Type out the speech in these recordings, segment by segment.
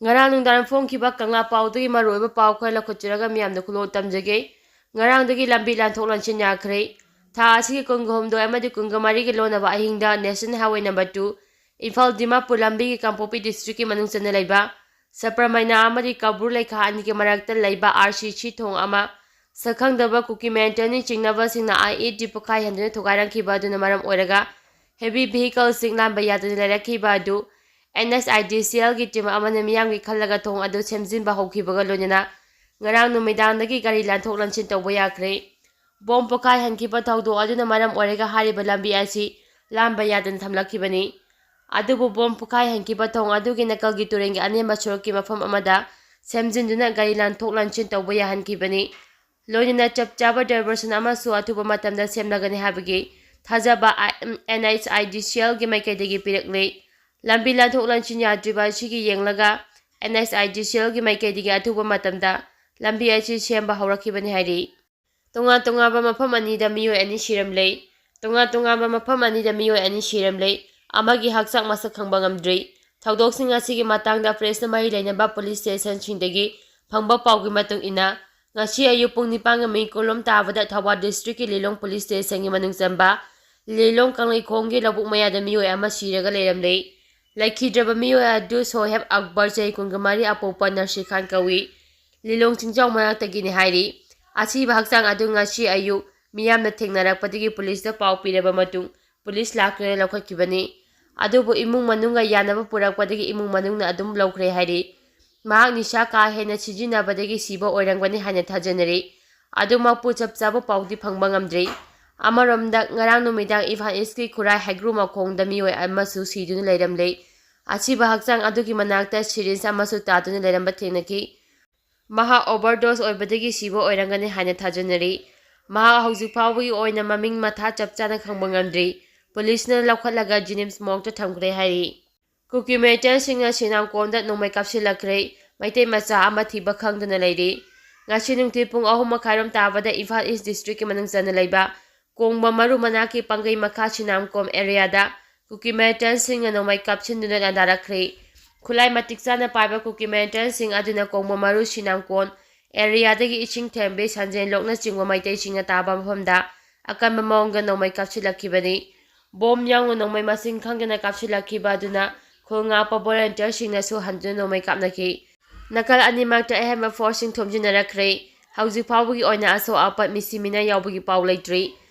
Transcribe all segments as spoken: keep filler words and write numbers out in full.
ꯉꯔꯥꯡ ꯅꯨꯡꯗꯥꯡ ꯐꯣꯡꯈꯤꯕ ꯀꯪꯂꯥ ꯄꯥꯎꯗꯒꯤ ꯃꯔꯨꯑꯣꯏꯕ ꯄꯥꯎ ꯈꯔ ꯂꯧꯈꯠꯆꯔꯒ ꯃꯤꯌꯥꯝꯗ ꯈꯨꯂꯣꯜ ꯇꯝꯖꯒꯦ꯫ ꯉꯔꯥꯡꯗꯒꯤ ꯂꯝꯕꯤ ꯂꯥꯟꯊꯣꯛ ꯂꯥꯟꯁꯤꯟ ꯌꯥꯈ꯭ꯔꯦ꯫ ꯊꯥ ꯑꯁꯤꯒꯤ ꯀꯨꯟꯒ ꯍꯨꯝꯗꯣꯏ ꯑꯃꯗꯤ ꯀꯨꯟꯒ ꯃꯔꯤꯒꯤ ꯂꯣꯟꯅꯕ ꯑꯍꯤꯡꯗ National Highway number two, Imphal Dimapur ꯂꯝꯕꯤꯒꯤ ꯀꯥꯡꯄꯣꯛꯄꯤ district ꯀꯤ ꯃꯅꯨꯡ ꯆꯟꯅ ꯂꯩꯕ ꯁꯄ꯭ꯔꯃꯩꯅꯥ ꯑꯃꯗꯤ ꯀꯕꯨꯔ ꯂꯩꯈꯥ ꯑꯅꯤꯒꯤ ꯃꯔꯛꯇ ꯂꯩꯕ R C C ꯊꯣꯡ ꯑꯃ ꯁꯛꯈꯪꯗꯕ ꯀꯨꯀꯤ militant ꯅ ꯆꯤꯡꯅꯕꯁꯤꯡꯅ I E D ꯄꯣꯈꯥꯏꯍꯟꯗꯨꯅ ꯊꯨꯒꯥꯏꯔꯝꯈꯤꯕ ꯑꯗꯨꯅ ꯃꯔꯝ ꯑꯣꯏꯔꯒ heavy vehicle ꯁꯤꯡ ꯂꯥꯟꯕ ꯌꯥꯗꯅ ꯂꯩꯔꯛꯈꯤꯕ ꯑꯗꯨ N H I D C L ꯒꯤ team ꯑꯃꯅ ꯃꯤꯌꯥꯝꯒꯤ ꯈꯜꯂꯒ ꯊꯣꯡ ꯑꯗꯨ ꯁꯦꯝꯖꯤꯟꯕ ꯍꯧꯈꯤꯕꯒ ꯂꯣꯏꯅꯅ ꯉꯔꯥꯡ ꯅꯨꯃꯤꯗꯥꯡꯗꯒꯤ ꯒꯥꯔꯤ ꯂꯥꯟꯊꯣꯛ ꯂꯥꯟꯁꯤꯟ ꯇꯧꯕ ꯌꯥꯈ꯭ꯔꯦ꯫ ꯕꯣꯝ ꯄꯣꯈꯥꯏꯍꯟꯈꯤꯕ ꯊꯧꯗꯣꯛ ꯑꯗꯨꯅ ꯃꯔꯝ ꯑꯣꯏꯔꯒ ꯍꯥꯏꯔꯤꯕ ꯂꯝꯕꯤ ꯑꯁꯤ ꯂꯥꯟꯕ ꯌꯥꯗꯅ ꯊꯝꯂꯛꯈꯤꯕꯅꯤ꯫ ꯑꯗꯨꯕꯨ ꯕꯣꯝ ꯄꯣꯈꯥꯏꯍꯟꯈꯤꯕ ꯊꯣꯡ ꯑꯗꯨꯒꯤ ꯅꯥꯀꯜꯒꯤ ꯇꯨꯔꯦꯜꯒꯤ ꯑꯅꯦꯝꯕ ꯁꯔꯨꯛꯀꯤ ꯃꯐꯝ ꯑꯃꯗ ꯁꯦꯝꯖꯤꯟꯗꯨꯅ ꯒꯥꯔꯤ ꯂꯥꯟꯊꯣꯛ ꯂꯥꯟꯁꯤꯟ ꯇꯧꯕ ꯌꯥꯍꯟꯈꯤꯕꯅꯤ꯫ ꯂꯣꯏꯅꯅ ꯆꯞ ꯆꯥꯕ diversion ꯑꯃꯁꯨ ꯑꯊꯨꯕ ꯃꯇꯝꯗ ꯁꯦꯝꯂꯒꯅꯤ ꯍꯥꯏꯕꯒꯤ ꯊꯥꯖꯕ I-, N H I D C L ꯒꯤ ꯃꯥꯏꯀꯩꯗꯒꯤ ꯄꯤꯔꯛꯂꯤ꯫ ꯂꯝꯕꯤ ꯂꯥꯟꯊꯣꯛ ꯂꯥꯟꯁꯤꯟ ꯌꯥꯗ꯭ꯔꯤꯕ ꯑꯁꯤꯒꯤ ꯌꯦꯡꯂꯒ N H I D C L ꯒꯤ ꯃꯥꯏꯀꯩꯗꯒꯤ ꯑꯊꯨꯕ ꯃꯇꯝꯗ ꯂꯝꯕꯤ ꯑꯁꯤ ꯁꯦꯝꯕ ꯍꯧꯔꯛꯈꯤꯕꯅꯤ ꯍꯥꯏꯔꯤ꯫ ꯇꯣꯉꯥꯟ ꯇꯣꯉꯥꯟꯕ ꯃꯐꯝ ꯑꯅꯤꯗ ꯃꯤꯑꯣꯏ ꯑꯅꯤ ꯁꯤꯔꯝꯂꯦ꯫ ꯇꯣꯉꯥꯟ ꯇꯣꯉꯥꯟꯕ ꯃꯐꯝ ꯑꯅꯤꯗ ꯃꯤꯑꯣꯏ ꯑꯅꯤ ꯁꯤꯔꯝꯂꯦ꯫ ꯑꯃꯒꯤ ꯍꯛꯆꯥꯡ ꯃꯁꯛ ꯈꯪꯕ ꯉꯝꯗ꯭ꯔꯤ꯫ ꯊꯧꯗꯣꯛꯁꯤꯡ ꯑꯁꯤꯒꯤ ꯃꯇꯥꯡꯗ press ꯅ ꯃꯔꯤ ꯂꯩꯅꯕ police station ꯁꯤꯡꯗꯒꯤ ꯐꯪꯕ ꯄꯥꯎꯒꯤ ꯃꯇꯨꯡ ꯏꯟꯅ, ꯉꯁꯤ ꯑꯌꯨꯛ ꯄꯨꯡ ꯅꯤꯄꯥꯟꯒ minute ꯀꯨꯟꯂꯣꯝ ꯇꯥꯕꯗ ꯊꯧꯕꯥꯜ district ꯀꯤ ꯂꯤꯂꯣꯡ police station ꯒꯤ ꯃꯅꯨꯡ ꯆꯟꯕ ꯂꯤꯂꯣꯡ ꯀꯪꯂꯩꯈꯣꯡꯒꯤ ꯂꯧꯕꯨꯛ ꯃꯌꯥꯗ ꯃꯤꯑꯣꯏ ꯑꯃ ꯁꯤꯔꯒ ꯂꯩꯔꯝꯂꯦ꯫ ꯂꯩꯈꯤꯗ꯭ꯔꯕ ꯃꯤꯑꯣꯏ ꯑꯗꯨ ꯁꯣꯍꯦꯕ ꯑꯛꯕꯔ, ꯆꯍꯤ ꯀꯨꯟꯒ ꯃꯔꯤ, ꯑꯄꯣꯛꯄ ꯅꯔꯁꯤ ꯈꯥꯟ ꯀꯧꯏ꯫ ꯂꯤꯂꯣꯡ ꯆꯤꯡꯖꯥꯎ ꯃꯅꯥꯛꯇꯒꯤꯅꯤ ꯍꯥꯏꯔꯤ꯫ ꯑꯁꯤꯕ ꯍꯛꯆꯥꯡ ꯑꯗꯨ ꯉꯁꯤ ꯑꯌꯨꯛ ꯃꯤꯌꯥꯝꯅ ꯊꯦꯡꯅꯔꯛꯄꯗꯒꯤ police ꯇ ꯄꯥꯎ ꯄꯤꯔꯕ ꯃꯇꯨꯡ police ꯂꯥꯛꯇꯨꯅ ꯂꯧꯈꯠꯈꯤꯕꯅꯤ꯫ ꯑꯗꯨꯕꯨ ꯏꯃꯨꯡ ꯃꯅꯨꯡꯒ ꯌꯥꯅꯕ ꯄꯨꯔꯛꯄꯗꯒꯤ ꯏꯃꯨꯡ ꯃꯅꯨꯡꯅ ꯑꯗꯨꯝ ꯂꯧꯈ꯭ꯔꯦ ꯍꯥꯏꯔꯤ꯫ ꯃꯍꯥꯛ ꯅꯤꯁꯥ ꯀꯥ ꯍꯦꯟꯅ ꯁꯤꯖꯤꯟꯅꯕꯗꯒꯤ ꯁꯤꯕ ꯑꯣꯏꯔꯝꯒꯅꯤ ꯍꯥꯏꯅ ꯊꯥꯖꯅꯔꯤ꯫ ꯑꯗꯨꯃꯛꯄꯨ ꯆꯞ ꯆꯥꯕ ꯄꯥꯎꯗꯤ ꯐꯪꯕ ꯉꯝꯗ꯭ꯔꯤ꯫ ꯑꯃꯔꯣꯝꯗ, ꯉꯔꯥꯡ ꯅꯨꯃꯤꯗꯥꯡ ꯏꯝꯐꯥꯜ East ꯀꯤ ꯈꯨꯔꯥꯏ ꯍꯩꯒ꯭ꯔꯨ ꯃꯈꯣꯡꯗ ꯃꯤꯑꯣꯏ ꯑꯃꯁꯨ ꯁꯤꯗꯨꯅ ꯂꯩꯔꯝꯂꯦ꯫ ꯑꯁꯤꯕ ꯍꯛꯆꯥꯡ ꯑꯗꯨꯒꯤ ꯃꯅꯥꯛꯇ syringe ꯑꯃꯁꯨ ꯇꯥꯗꯨꯅ ꯂꯩꯔꯝꯕ ꯊꯦꯡꯅꯈꯤ꯫ ꯃꯍꯥꯛ overdose ꯑꯣꯏꯕꯗꯒꯤ ꯁꯤꯕ ꯑꯣꯏꯔꯝꯒꯅꯤ ꯍꯥꯏꯅ ꯊꯥꯖꯅꯔꯤ꯫ ꯃꯍꯥꯛ ꯍꯧꯖꯤꯛ ꯐꯥꯎꯕꯒꯤ ꯑꯣꯏꯅ ꯃꯃꯤꯡ ꯃꯊꯥ ꯆꯞ ꯆꯥꯅ ꯈꯪꯕ ꯉꯝꯗ꯭ꯔꯤ꯫ Police ꯅ ꯂꯧꯈꯠꯂꯒ JNIMS morgue ꯇ ꯊꯝꯈ꯭ꯔꯦ ꯍꯥꯏꯔꯤ꯫ ꯀꯨꯀꯤ militant ꯁꯤꯡꯅ ꯁꯤꯅꯥꯝꯀꯣꯝꯗ ꯅꯣꯡꯃꯩ ꯀꯥꯞꯁꯤꯜꯂꯛꯈ꯭ꯔꯦ꯫ ꯃꯩꯇꯩ ꯃꯆꯥ ꯑꯃ ꯊꯤꯕ ꯈꯪꯗꯅ ꯂꯩꯔꯤ꯫ ꯉꯁꯤ ꯅꯨꯡꯊꯤꯜ ꯄꯨꯡ ꯑꯍꯨꯝ ꯃꯈꯥꯏꯔꯣꯝ ꯇꯥꯕꯗ ꯏꯝꯐꯥꯜ East district ꯀꯤ ꯃꯅꯨꯡ ꯆꯟꯅ ꯂꯩꯕ ꯀꯣꯡꯕ ꯃꯔꯨ ꯃꯅꯥꯛꯀꯤ ꯄꯥꯡꯒꯩ ꯃꯈꯥ ꯁꯤꯅꯥꯝꯀꯣꯝ area ꯗ ꯀꯨꯀꯤ militant ꯁꯤꯡꯅ ꯅꯣꯡꯃꯩ ꯀꯥꯞꯁꯤꯟꯗꯨꯅ ꯂꯥꯟꯗꯥꯔꯛꯈ꯭ꯔꯦ꯫ ꯈꯨꯠꯂꯥꯏ ꯃꯇꯤꯛ ꯆꯥꯅ ꯄꯥꯏꯕ ꯀꯨꯀꯤ ꯃꯤꯂꯤꯇꯦꯟꯁꯤꯡ ꯑꯗꯨꯅ ꯀꯣꯡꯕ ꯃꯔꯨ ꯁꯤꯅꯥꯝꯀꯣꯟ ꯑꯦꯔꯤꯌꯥꯗꯒꯤ ꯏꯁꯤꯡ ꯊꯦꯝꯕꯤ ꯁꯟꯖꯦꯟ ꯂꯣꯛꯅꯆꯤꯡꯕ ꯃꯩꯇꯩꯁꯤꯡꯅ ꯇꯥꯕ ꯃꯐꯝꯗ ꯑꯀꯟꯕ ꯃꯑꯣꯡꯗ ꯅꯣꯡꯃꯩ ꯀꯥꯞꯁꯤꯜꯂꯛꯈꯤꯕꯅꯤ꯫ ꯕꯣꯝ ꯌꯥꯎꯅ ꯅꯣꯡꯃꯩ ꯃꯁꯤꯡ ꯈꯪꯗꯅ ꯀꯥꯞꯁꯤꯜꯂꯛꯈꯤꯕ ꯑꯗꯨꯅ ꯈꯨꯜ ꯉꯥꯛꯄ ꯚꯣꯂꯟꯇꯤꯌꯔꯁꯤꯡꯅꯁꯨ ꯍꯟꯗꯨꯅ ꯅꯣꯡꯃꯩ ꯀꯥꯞꯅꯈꯤ꯫ ꯅꯥꯀꯜ ꯑꯅꯤꯃꯛꯇ ꯑꯍꯦꯟꯕ ꯐꯣꯔꯁꯁꯤꯡ ꯊꯣꯝꯖꯤꯟꯅꯔꯛꯈ꯭ꯔꯦ꯫ ꯍꯧꯖꯤꯛ ꯐꯥꯎꯕꯒꯤ ꯑꯣꯏꯅ ꯑꯁꯣꯛ ꯑꯄꯟ ꯃꯤꯁꯤ ꯃꯤꯅꯥ ꯌꯥꯎꯕꯒꯤ ꯄꯥꯎ ꯂꯩꯇ꯭ꯔꯤ꯫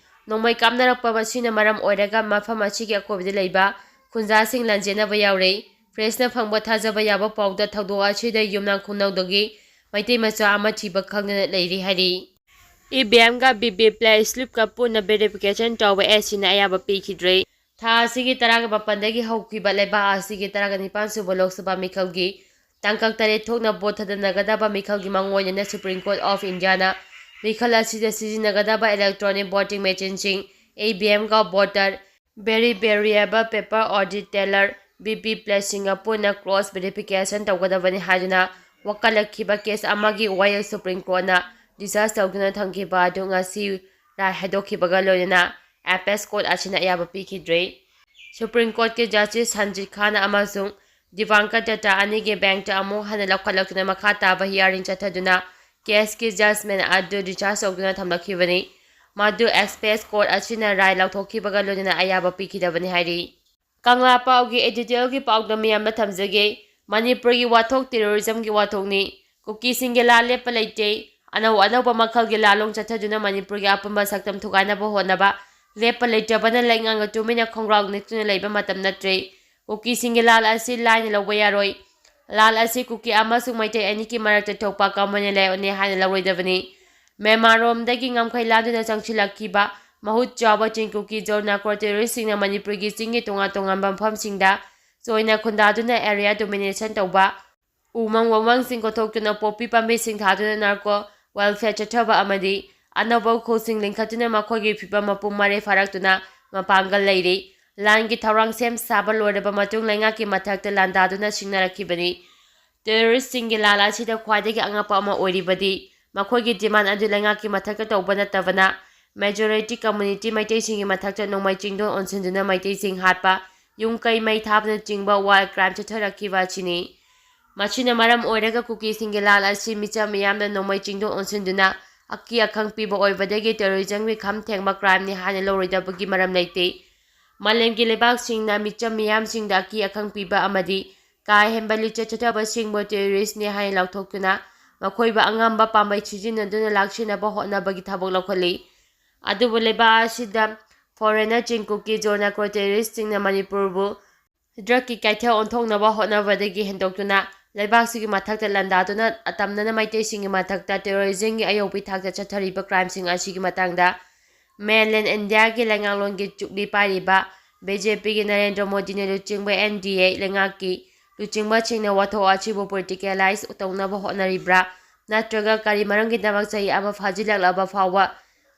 ꯅꯣꯡꯃꯩ ꯀꯥꯞꯅꯔꯛꯄ ꯑꯁꯤꯅ ꯃꯔꯝ ꯑꯣꯏꯔꯒ ꯃꯐꯝ ꯑꯁꯤꯒꯤ ꯑꯀꯣꯏꯕꯗ ꯂꯩꯕ ꯈꯨꯟꯖꯥꯁꯤꯡ ꯂꯥꯟꯖꯦꯟꯅꯕ ꯌꯥꯎꯔꯦ꯫ ꯄ꯭ꯔꯦꯁꯅ ꯐꯪꯕ ꯊꯥꯖꯕ ꯌꯥꯕ ꯄꯥꯎꯗ ꯊꯧꯗꯣꯛ ꯑꯁꯤꯗ ꯌꯨꯝꯅꯥꯝ ꯈꯨꯡꯅꯧꯗꯒꯤ ꯃꯩꯇꯩ ꯃꯆꯥ ꯑꯃ ꯊꯤꯕ ꯈꯪꯗꯅ ꯂꯩꯔꯤ ꯍꯥꯏꯔꯤ꯫ ꯏ ꯚꯤ ꯑꯦꯝꯒ ꯚꯤ ꯚꯤ ꯄꯦꯠ ꯁ꯭ꯂꯤꯞꯀ ꯄꯨꯟꯅ ꯚꯦꯔꯤꯐꯤꯀꯦꯁꯟ ꯇꯧꯕ ꯑꯦꯁꯤꯅ ꯑꯌꯥꯕ ꯄꯤꯈꯤꯗ꯭ꯔꯦ꯫ ꯊꯥ ꯑꯁꯤꯒꯤ ꯇꯔꯥꯒ ꯃꯥꯄꯟꯗꯒꯤ ꯍꯧꯈꯤꯕ ꯂꯩꯕꯥꯛ ꯑꯁꯤꯒꯤ ꯇꯔꯥꯒ ꯅꯤꯄꯥꯟ ꯁꯨꯕ ꯂꯣꯛ ꯁꯚꯥ ꯃꯤꯈꯜꯒꯤ ꯇꯥꯡꯀꯛ ꯇꯔꯦꯠ ꯊꯣꯛꯅ ꯚꯣꯠ ꯊꯥꯗꯅꯒꯗꯕ ꯃꯤꯈꯜꯒꯤ ꯃꯥꯡꯑꯣꯏꯅꯅ Supreme Court of Indiaꯅ ꯃꯤꯈꯜ ꯑꯁꯤꯗ ꯁꯤꯖꯤꯟꯅꯒꯗꯕ electronic voting machineꯁꯤꯡ, ꯏ ꯚꯤ ꯑꯦꯝꯒ voter verifiable paper audit teller, V V ꯄꯦꯠꯁꯤꯡꯒ ꯄꯨꯟꯅ ꯀ꯭ꯔꯣꯁ ꯚꯦꯔꯤꯐꯤꯀꯦꯁꯟ ꯇꯧꯒꯗꯕꯅꯤ ꯍꯥꯏꯗꯨꯅ ꯋꯥꯀꯠꯂꯛꯈꯤꯕ ꯀꯦꯁ ꯑꯃꯒꯤ ꯋꯥꯌꯦꯜ ꯁꯨꯄ꯭ꯔꯤꯝ ꯀꯣꯔꯠꯅ ꯗꯤꯁꯆꯥꯔꯖ ꯇꯧꯗꯨꯅ ꯊꯝꯈꯤꯕ ꯑꯗꯨ ꯉꯁꯤ ꯔꯥꯏ ꯍꯥꯏꯗꯣꯛꯈꯤꯕꯒ ꯂꯣꯏꯅꯅ ꯑꯦꯄꯦꯁ ꯀꯣꯔꯠ ꯑꯁꯤꯅ ꯑꯌꯥꯕ ꯄꯤꯈꯤꯗ꯭ꯔꯦ꯫ ꯁꯨꯄ꯭ꯔꯤꯝ ꯀꯣꯔꯠꯀꯤ ꯖꯁꯇꯤꯁ ꯁꯟꯖꯤꯠ ꯈꯥꯟꯅ ꯑꯃꯁꯨꯡ ꯗꯤꯕꯥꯡꯀꯔ ꯗꯠꯇ ꯑꯅꯤꯒꯤ ꯕꯦꯟꯆꯇ ꯑꯃꯨꯛ ꯍꯟꯅ ꯂꯧꯈꯠꯂꯛꯇꯨꯅ ꯃꯈꯥ ꯇꯥꯕ ꯍꯤꯌꯥꯔꯤꯡ ꯆꯠꯊꯗꯨꯅ ꯀꯦꯁꯀꯤ ꯖꯖꯃꯦꯟ ꯑꯗꯨ ꯗꯤꯁꯆꯥꯔꯖ ꯇꯧꯗꯨꯅ ꯊꯝꯂꯛꯈꯤꯕꯅꯤ꯫ ꯃꯗꯨ ꯑꯦꯄꯦꯁ ꯀꯣꯔꯠ ꯑꯁꯤꯅ ꯔꯥꯏ ꯂꯧꯊꯣꯛꯈꯤꯕꯒ ꯂꯣꯏꯅꯅ ꯑꯌꯥꯕ ꯄꯤꯈꯤꯗꯕꯅꯤ ꯍꯥꯏꯔꯤ꯫ ꯀꯪꯂꯥ ꯄꯥꯎꯒꯤ editorialꯒꯤ ꯄꯥꯎꯗꯝ ꯃꯤꯌꯥꯝꯗ ꯊꯝꯖꯒꯦ꯫ ꯃꯅꯤꯄꯨꯔꯒꯤ ꯋꯥꯊꯣꯛ terrorismꯒꯤ ꯋꯥꯊꯣꯛꯅꯤ꯫ ꯀꯨꯀꯤꯁꯤꯡꯒꯤ ꯂꯥꯜ ꯂꯦꯞꯄ ꯂꯩꯇꯦ꯫ ꯑꯅꯧ ꯑꯅꯧꯕ ꯃꯈꯜꯒꯤ ꯂꯥꯜꯂꯣꯡ ꯆꯠꯊꯗꯨꯅ ꯃꯅꯤꯄꯨꯔꯒꯤ ꯑꯄꯨꯟꯕ ꯁꯛꯇꯝ ꯊꯨꯒꯥꯏꯅꯕ ꯍꯣꯠꯅꯕ ꯂꯦꯞꯄ ꯂꯩꯇ꯭ꯔꯕꯅ ꯂꯩꯉꯥꯛꯅ ꯇꯨꯃꯤꯟꯅ ꯈꯣꯡꯒ꯭ꯔꯥꯎ ꯅꯤꯛꯇꯨꯅ ꯂꯩꯕ ꯃꯇꯝ ꯅꯠꯇ꯭ꯔꯦ꯫ ꯀꯨꯀꯤꯁꯤꯡꯒꯤ ꯂꯥꯜ ꯑꯁꯤ ꯂꯥꯏꯅ ꯂꯧꯕ ꯌꯥꯔꯣꯏ꯫ ꯂꯥꯜ ꯑꯁꯤ ꯀꯨꯀꯤ ꯑꯃꯁꯨꯡ ꯃꯩꯇꯩ ꯑꯅꯤꯒꯤ ꯃꯔꯛꯇ ꯊꯣꯛꯄ common enemyꯅꯦ ꯍꯥꯏꯅ ꯂꯧꯔꯣꯏꯗꯕꯅꯤ꯫ ꯃ꯭ꯌꯥꯟꯃꯥꯔꯔꯣꯝꯗꯒꯤ ꯉꯝꯈꯩ ꯂꯥꯟꯗꯨꯅ ꯆꯪꯁꯤꯜꯂꯛꯈꯤꯕ ꯃꯍꯨꯠ ꯆꯥꯎꯕ ꯆꯤꯡ ꯀꯨꯀꯤ ꯖꯣ ꯅꯥꯔꯀꯣ terroristꯁꯤꯡꯅ ꯃꯅꯤꯄꯨꯔꯒꯤ ꯆꯤꯡꯒꯤ ꯇꯣꯉꯥꯟ ꯇꯣꯉꯥꯟꯕ ꯃꯐꯝꯁꯤꯡꯗ ꯆꯣꯏꯅ ꯈꯨꯟꯗꯥꯗꯨꯅ area domination ꯇꯧꯕ, ꯎꯃꯪ ꯋꯥꯃꯪꯁꯤꯡ ꯀꯣꯊꯣꯛꯇꯨꯅ ꯄꯣꯄꯤ ꯄꯥꯝꯕꯤꯁꯤꯡ ꯊꯥꯗꯨꯅ narco welfare ꯆꯠꯊꯕ ꯑꯃꯗꯤ ꯑꯅꯧꯕ ꯎꯈ꯭ꯔꯨꯜꯁꯤꯡ ꯂꯤꯡꯈꯠꯇꯨꯅ ꯃꯈꯣꯏꯒꯤ ꯐꯤꯕꯝ ꯃꯄꯨꯡ ꯃꯔꯩ ꯐꯥꯔꯛꯇꯨꯅ ꯃꯄꯥꯡꯒꯜ ꯂꯩꯔꯤ꯫ ꯂꯥꯟꯒꯤ ꯊꯧꯔꯥꯡ ꯁꯦꯝ ꯁꯥꯕ ꯂꯣꯏꯔꯕ ꯃꯇꯨꯡ ꯂꯩꯉꯥꯛꯀꯤ ꯃꯊꯛꯇ ꯂꯥꯟꯗꯥꯗꯨꯅ ꯁꯤꯡꯅꯔꯛꯈꯤꯕꯅꯤ꯫ Terroristꯁꯤꯡꯒꯤ ꯂꯥꯜ ꯑꯁꯤꯗ ꯈ꯭ꯋꯥꯏꯗꯒꯤ ꯑꯉꯛꯄ ꯑꯃ ꯑꯣꯏꯔꯤꯕꯗꯤ ꯃꯈꯣꯏꯒꯤ demand ꯑꯗꯨ ꯂꯩꯉꯥꯛꯀꯤ ꯃꯊꯛꯇ ꯇꯧꯕ ꯅꯠꯇꯕꯅ majority community ꯃꯩꯇꯩꯁꯤꯡꯒꯤ ꯃꯊꯛꯇ ꯅꯣꯡꯃꯩ ꯆꯤꯡꯗꯣꯟ ꯑꯣꯟꯁꯤꯟꯗꯨꯅ ꯃꯩꯇꯩꯁꯤꯡ ꯍꯥꯠꯄ, ꯌꯨꯝ ꯀꯩ ꯃꯩ ꯊꯥꯕꯅꯆꯤꯡꯕ war crime ꯆꯠꯊꯔꯛꯈꯤꯕ ꯑꯁꯤꯅꯤ꯫ ꯃꯁꯤꯅ ꯃꯔꯝ ꯑꯣꯏꯔꯒ ꯀꯨꯀꯤꯁꯤꯡꯒꯤ ꯂꯥꯟ ꯑꯁꯤ ꯃꯤꯆꯝ ꯃꯤꯌꯥꯝꯅ ꯅꯣꯡꯃꯩ ꯆꯤꯡꯗꯣꯟ ꯑꯣꯟꯁꯤꯟꯗꯨꯅ ꯑꯀꯤ ꯑꯈꯪ ꯄꯤꯕ ꯑꯣꯏꯕꯗꯒꯤ terrorismꯒꯤ ꯈꯝ ꯊꯦꯡꯕ crimeꯅꯤ ꯍꯥꯏꯅ ꯂꯧꯔꯣꯏꯗꯕꯒꯤ ꯃꯔꯝ ꯂꯩꯇꯦ꯫ ꯃꯥꯂꯦꯝꯒꯤ ꯂꯩꯕꯥꯛꯁꯤꯡꯅ ꯃꯤꯆꯝ ꯃꯤꯌꯥꯝꯁꯤꯡꯗ ꯑꯀꯤ ꯑꯈꯪ ꯄꯤꯕ ꯑꯃꯗꯤ ꯀꯥ ꯍꯦꯟꯕ ꯂꯤꯆꯠ ꯆꯠꯊꯕꯁꯤꯡꯕꯨ terroristꯅꯤ ꯍꯥꯏꯅ ꯂꯥꯎꯊꯣꯛꯇꯨꯅ ꯃꯈꯣꯏꯕꯨ ꯑꯉꯝꯕ ꯄꯥꯝꯕꯩ ꯁꯤꯖꯤꯟꯅꯗꯨꯅ ꯂꯥꯛꯁꯤꯟꯅꯕ ꯍꯣꯠꯅꯕꯒꯤ ꯊꯕꯛ ꯂꯧꯈꯠꯂꯤ꯫ ꯑꯗꯨꯕꯨ ꯂꯩꯕꯥꯛ ꯑꯁꯤꯗ foreignꯅꯆꯤꯡ ꯀꯨꯀꯤ ꯖꯣꯟ ꯑꯦꯒ꯭ꯔꯣ terroristꯁꯤꯡꯅ ꯃꯅꯤꯄꯨꯔꯕꯨ drugꯀꯤ ꯀꯩꯊꯦꯜ ꯑꯣꯟꯊꯣꯛꯅꯕ ꯍꯣꯠꯅꯕꯗꯒꯤ ꯍꯦꯟꯗꯣꯛꯇꯨꯅ ꯂꯩꯕꯥꯛꯁꯤꯒꯤ ꯃꯊꯛꯇ ꯂꯥꯟꯗꯥꯗꯨꯅ ꯑꯇꯝꯅꯅ ꯃꯩꯇꯩꯁꯤꯡꯒꯤ ꯃꯊꯛꯇ terrorismꯒꯤ ꯑꯌꯧꯕꯤ ꯊꯥꯛꯇ ꯆꯠꯊꯔꯤꯕ crimeꯁꯤꯡ ꯑꯁꯤꯒꯤ ꯃꯇꯥꯡꯗ mainland Indiaꯒꯤ ꯂꯩꯉꯥꯛꯂꯣꯟꯒꯤ ꯆꯨꯛꯂꯤ ꯄꯥꯏꯔꯤꯕ BJPꯒꯤ ꯅꯔꯦꯟꯗ꯭ꯔ ꯃꯣꯗꯤꯅ ꯂꯨꯆꯤꯡꯕ NDA ꯂꯩꯉꯥꯛꯀꯤ ꯂꯨꯆꯤꯡꯕꯁꯤꯡꯅ ꯋꯥꯊꯣꯛ ꯑꯁꯤꯕꯨ politicalize ꯇꯧꯅꯕ ꯍꯣꯠꯅꯔꯤꯕ꯭ꯔꯥ? ꯅꯠꯇ꯭ꯔꯒ ꯀꯔꯤ ꯃꯔꯝꯒꯤꯗꯃꯛ ꯆꯍꯤ ꯑꯃ ꯐꯥꯖꯤꯜꯂꯛꯂꯕ ꯐꯥꯎꯕ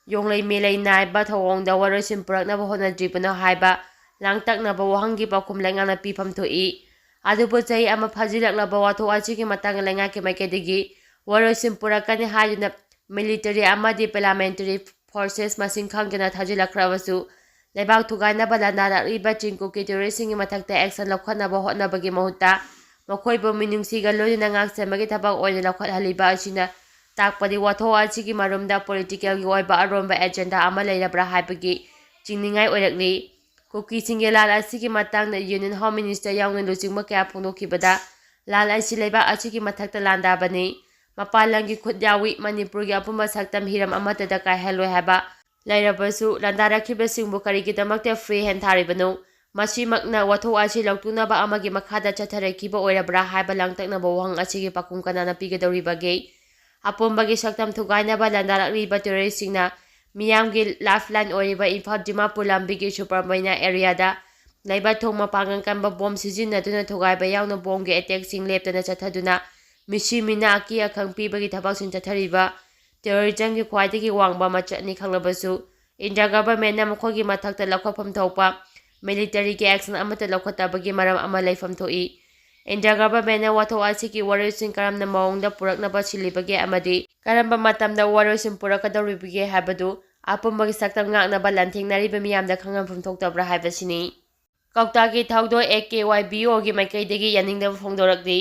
ꯌꯣꯡꯂꯩ ꯃꯦꯂꯩ ꯅꯥꯏꯕ ꯊꯧꯑꯣꯡꯗ ꯋꯥꯔꯣꯏꯁꯤꯟ ꯄꯨꯔꯛꯅꯕ ꯍꯣꯠꯅꯗ꯭ꯔꯤꯕꯅꯣ ꯍꯥꯏꯕ ꯂꯥꯡꯇꯛꯅꯕ ꯋꯥꯍꯪꯒꯤ ꯄꯥꯎꯈꯨꯝ ꯂꯩꯉꯥꯛꯅ ꯄꯤꯐꯝ ꯊꯣꯛꯏ꯫ ꯑꯗꯨꯕꯨ ꯆꯍꯤ ꯑꯃ ꯐꯥꯖꯤꯜꯂꯛꯂꯕ ꯋꯥꯊꯣꯛ ꯑꯁꯤꯒꯤ ꯃꯇꯥꯡꯗ ꯂꯩꯉꯥꯛꯀꯤ ꯃꯥꯏꯀꯩꯗꯒꯤ ꯋꯥꯔꯣꯏꯁꯤꯟ ꯄꯨꯔꯛꯀꯅꯤ ꯍꯥꯏꯗꯨꯅ military ꯑꯃꯗꯤ paramilitary forces ꯃꯁꯤꯡ ꯈꯪꯗꯅ ꯊꯥꯖꯤꯜꯂꯛꯈ꯭ꯔꯕꯁꯨ, ꯂꯩꯕꯥꯛ ꯊꯨꯒꯥꯏꯅꯕ ꯂꯥꯟꯗꯥꯔꯛꯂꯤꯕ ꯆꯤꯡ ꯀꯨꯀꯤ terroristꯁꯤꯡꯒꯤ ꯃꯊꯛꯇ action ꯂꯧꯈꯠꯅꯕ ꯍꯣꯠꯅꯕꯒꯤ ꯃꯍꯨꯠꯇ, ꯃꯈꯣꯏꯕꯨ ꯃꯤꯅꯨꯡꯁꯤꯒ ꯂꯣꯏꯅꯅ ꯉꯥꯛꯁꯦꯟꯕꯒꯤ ꯊꯕꯛ ꯑꯣꯏꯅ ꯂꯧꯈꯠꯍꯜꯂꯤꯕ ꯑꯁꯤꯅ ꯇꯥꯛꯄꯗꯤ ꯋꯥꯊꯣꯛ ꯑꯁꯤꯒꯤ ꯃꯔꯨꯝꯗ politicalꯒꯤ ꯑꯣꯏꯕ ꯑꯔꯣꯟꯕ agenda ꯑꯃ ꯂꯩꯔꯕ꯭ꯔꯥ ꯍꯥꯏꯕꯒꯤ ꯆꯤꯡꯅꯤꯡꯉꯥꯏ ꯑꯣꯏꯔꯛꯂꯤ꯫ ꯀꯨꯀꯤꯁꯤꯡꯒꯤ ꯂꯥꯟ ꯑꯁꯤꯒꯤ ꯃꯇꯥꯡꯗ Union Home Minister ꯌꯥꯎꯅ ꯂꯨꯆꯤꯡꯕ ꯀꯌꯥ ꯐꯣꯡꯗꯣꯛꯈꯤꯕꯗ, ꯂꯥꯟ ꯑꯁꯤ ꯂꯩꯕꯥꯛ ꯑꯁꯤꯒꯤ ꯃꯊꯛꯇ ꯂꯥꯟꯗꯥꯕꯅꯤ, ꯃꯄꯥꯟ ꯂꯝꯒꯤ ꯈꯨꯠ ꯌꯥꯎꯏ, ꯃꯅꯤꯄꯨꯔꯒꯤ ꯑꯄꯨꯟꯕ ꯁꯛꯇꯝ ꯍꯤꯔꯝ ꯑꯃꯠꯇꯗ ꯀꯥꯏꯍꯜꯂꯣꯏ ꯍꯥꯏꯕ ꯂꯩꯔꯕꯁꯨ, ꯂꯥꯟꯗꯥꯔꯛꯈꯤꯕꯁꯤꯡꯕꯨ ꯀꯔꯤꯒꯤꯗꯃꯛꯇ free hand ꯊꯥꯔꯤꯕꯅꯣ? ꯃꯁꯤꯃꯛꯅ ꯋꯥꯊꯣꯛ ꯑꯁꯤ ꯂꯧꯊꯣꯛꯅꯕ ꯑꯃꯒꯤ ꯃꯈꯥꯗ ꯆꯠꯊꯔꯛꯈꯤꯕ ꯑꯣꯏꯔꯕ꯭ꯔꯥ ꯍꯥꯏꯕ ꯂꯥꯡꯇꯛꯅꯕ ꯋꯥꯍꯪ ꯑꯁꯤꯒꯤ ꯄꯥꯎꯈꯨꯝ ꯀꯅꯥꯅ ꯄꯤꯒꯗꯧꯔꯤꯕꯒꯦ? ꯑꯄꯨꯟꯕꯒꯤ ꯁꯛꯇꯝ ꯊꯨꯒꯥꯏꯅꯕ ꯂꯥꯟꯗꯥꯔꯛꯂꯤꯕ terroristꯁꯤꯡꯅ ꯃꯤꯌꯥꯝꯒꯤ lifeline ꯑꯣꯏꯔꯤꯕ ꯏꯝꯐꯥꯜ ꯗꯤꯃꯥꯄꯨꯔ ꯂꯝꯕꯤꯒꯤ ꯁꯨꯄꯔꯃꯩꯅ areaꯗ ꯂꯩꯕ ꯊꯣꯡ ꯃꯄꯥꯡꯒꯜ ꯀꯟꯕ bomb ꯁꯤꯖꯤꯟꯅꯗꯨꯅ ꯊꯨꯒꯥꯏꯕ ꯌꯥꯎꯅ bombꯒꯤ attackꯁꯤꯡ ꯂꯦꯞꯇꯅ ꯆꯠꯊꯗꯨꯅ ꯃꯤꯁꯤ ꯃꯤꯅꯥ ꯑꯀꯤ ꯑꯈꯪ ꯄꯤꯕꯒꯤ ꯊꯕꯛꯁꯤꯡ ꯆꯠꯊꯔꯤꯕ terrorismꯒꯤ ꯈ꯭ꯋꯥꯏꯗꯒꯤ ꯋꯥꯡꯕ ꯃꯆꯠꯅꯤ ꯈꯪꯂꯕꯁꯨ, India governmentꯅ ꯃꯈꯣꯏꯒꯤ ꯃꯊꯛꯇ ꯂꯧꯈꯠꯐꯝ ꯊꯣꯛꯄ militaryꯒꯤ action ꯑꯃꯠꯇ ꯂꯧꯈꯠꯇꯕꯒꯤ ꯃꯔꯝ ꯑꯃ ꯂꯩꯐꯝ ꯊꯣꯛꯏ꯫ India governmentꯅ ꯋꯥꯊꯣꯛ ꯑꯁꯤꯒꯤ ꯋꯥꯔꯣꯏꯁꯤꯟ ꯀꯔꯝꯅ ꯃꯑꯣꯡꯗ ꯄꯨꯔꯛꯅꯕ ꯁꯤꯜꯂꯤꯕꯒꯦ ꯑꯃꯗꯤ ꯀꯔꯝꯕ ꯃꯇꯝꯗ ꯋꯥꯔꯣꯏꯁꯤꯟ ꯄꯨꯔꯛꯀꯗꯧꯔꯤꯕꯒꯦ ꯍꯥꯏꯕꯗꯨ ꯑꯄꯨꯟꯕꯒꯤ ꯁꯛꯇꯝ ꯉꯥꯛꯅꯕ ꯂꯥꯟꯊꯦꯡꯅꯔꯤꯕ ꯃꯤꯌꯥꯝꯗ ꯈꯪꯍꯟꯐꯝ ꯊꯣꯛꯇꯕ꯭ꯔꯥ ꯍꯥꯏꯕꯁꯤꯅꯤ꯫ ꯀꯧꯇꯥꯒꯤ ꯊꯧꯗꯣꯛ ꯑꯦ ꯀꯦ ꯋꯥꯏ ꯕꯤ ꯑꯣꯒꯤ ꯃꯥꯏꯀꯩꯗꯒꯤ ꯌꯥꯅꯤꯡꯗꯕ ꯐꯣꯡꯗꯣꯔꯛꯂꯤ꯫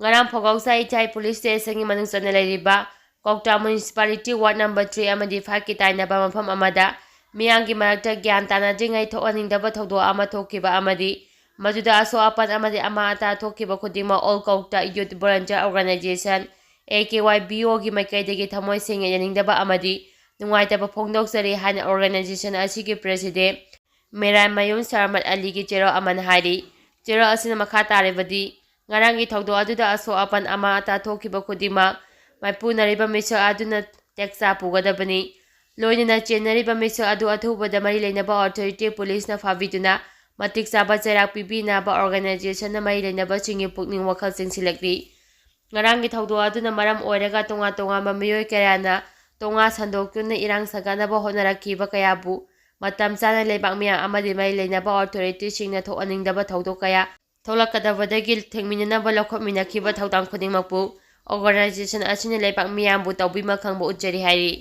ꯉꯔꯥꯡ ꯐꯥꯎꯒꯥꯎꯁꯥ ꯏꯊꯥꯏ ꯄꯨꯂꯤꯁ ꯁ꯭ꯇꯦꯁꯟꯒꯤ ꯃꯅꯨꯡ ꯆꯟꯅ ꯂꯩꯔꯤꯕ ꯀꯧꯇꯥ ꯃ꯭ꯌꯨꯅꯤꯁꯤꯄꯥꯂꯤꯇꯤ ꯋꯥꯔꯗ ꯅꯝꯕꯔ ꯊ꯭ꯔꯤ ꯑꯃꯗꯤ ꯐꯥꯏꯚꯀꯤ ꯇꯥꯏꯅꯕ ꯃꯐꯝ ꯑꯃꯗ ꯃꯤꯌꯥꯝꯒꯤ ꯃꯔꯛꯇ ꯒ꯭ꯌꯥꯟ ꯇꯥꯅꯗ꯭ꯔꯤꯉꯩ ꯊꯣꯛꯍꯟꯅꯤꯡꯗꯕ ꯊꯧꯗꯣꯛ ꯑꯃ ꯊꯣꯛꯈꯤꯕ ꯑꯃꯗꯤ ꯃꯗꯨꯗ ꯑꯁꯣꯛ ꯑꯄꯟ ꯑꯃꯗꯤ ꯑꯃꯥꯡ ꯑꯇꯥ ꯊꯣꯛꯈꯤꯕ ꯈꯨꯗꯤꯡꯃꯛ all Kouta youth volunteer organisation A K Y V ꯑꯣꯒꯤ ꯃꯥꯏꯀꯩꯗꯒꯤ ꯊꯃꯣꯏ ꯁꯦꯡꯅ ꯌꯥꯅꯤꯡꯗꯕ ꯑꯃꯗꯤ ꯅꯨꯡꯉꯥꯏꯇꯕ ꯐꯣꯡꯗꯣꯛꯆꯔꯤ ꯍꯥꯏꯅ ꯑꯣꯔꯒꯅꯥꯏꯖꯦꯁꯟ ꯑꯁꯤꯒꯤ ꯄ꯭ꯔꯦꯁꯤꯗꯦꯟ ꯃꯦꯔꯥꯏꯃꯌꯨꯝ ꯁꯔꯃꯠ ꯑꯂꯤꯒꯤ ꯆꯦꯔꯣꯜ ꯑꯃꯅ ꯍꯥꯏꯔꯤ꯫ ꯆꯦꯔꯣꯜ ꯑꯁꯤꯅ ꯃꯈꯥ ꯇꯥꯔꯤꯕꯗꯤ, ꯉꯔꯥꯡꯒꯤ ꯊꯧꯗꯣꯛ ꯑꯗꯨꯗ ꯑꯁꯣꯛ ꯑꯄꯟ ꯑꯃꯥꯡ ꯑꯇꯥ ꯊꯣꯛꯈꯤꯕ ꯈꯨꯗꯤꯡꯃꯛ ꯃꯥꯏꯄꯨꯅꯔꯤꯕ ꯃꯤꯁꯛ ꯑꯗꯨꯅ ꯇꯦꯛꯆꯥ ꯄꯨꯒꯗꯕꯅꯤ꯫ ꯂꯣꯏꯅꯅ ꯆꯦꯟꯅꯔꯤꯕ ꯃꯤꯁꯛ ꯑꯗꯨ ꯑꯊꯨꯕꯗ ꯃꯔꯤ ꯂꯩꯅꯕ ꯑꯣꯊꯣꯔꯤꯇꯤ ꯄꯨꯂꯤꯁꯅ ꯐꯥꯕꯤꯗꯨꯅ ꯃꯇꯤꯛ ꯆꯥꯕ ꯆꯩꯔꯥꯛ ꯄꯤꯕꯤꯅꯕ ꯑꯣꯔꯒꯅꯥꯏꯖꯦꯁꯟꯅ ꯃꯔꯤ ꯂꯩꯅꯕꯁꯤꯡꯒꯤ ꯄꯨꯛꯅꯤꯡ ꯋꯥꯈꯜ ꯆꯤꯡꯁꯤꯜꯂꯛꯂꯤ꯫ ꯉꯔꯥꯡꯒꯤ ꯊꯧꯗꯣꯛ ꯑꯗꯨꯅ ꯃꯔꯝ ꯑꯣꯏꯔꯒ ꯇꯣꯉꯥꯟ ꯇꯣꯉꯥꯟꯕ ꯃꯤꯑꯣꯏ ꯀꯌꯥꯅ ꯇꯣꯉꯥ ꯁꯟꯗꯣꯛꯇꯨꯅ ꯏꯔꯥꯡ ꯁꯥꯒꯠꯅꯕ ꯍꯣꯠꯅꯔꯛꯈꯤꯕ ꯀꯌꯥꯕꯨ ꯃꯇꯝ ꯆꯥꯅ ꯂꯩꯕꯥꯛ ꯃꯤꯌꯥꯝ ꯑꯃꯗꯤ ꯃꯔꯤ ꯂꯩꯅꯕ ꯑꯣꯊꯣꯔꯤꯇꯤꯁꯤꯡꯅ ꯊꯣꯛꯍꯟꯅꯤꯡꯗꯕ ꯊꯧꯗꯣꯛ ꯀꯌꯥ ꯊꯣꯛꯂꯛꯀꯗꯕꯗꯒꯤ ꯊꯤꯡꯃꯤꯟꯅꯅꯕ ꯂꯧꯈꯠꯃꯤꯟꯅꯈꯤꯕ ꯊꯧꯗꯥꯡ ꯈꯨꯗꯤꯡꯃꯛꯄꯨ ꯑꯣꯔꯒꯅꯥꯏꯖꯦꯁꯟ ꯑꯁꯤꯅ ꯂꯩꯕꯥꯛ ꯃꯤꯌꯥꯝꯕꯨ ꯇꯧꯕꯤꯃꯜ ꯈꯪꯕ ꯎꯠꯆꯔꯤ ꯍꯥꯏꯔꯤ꯫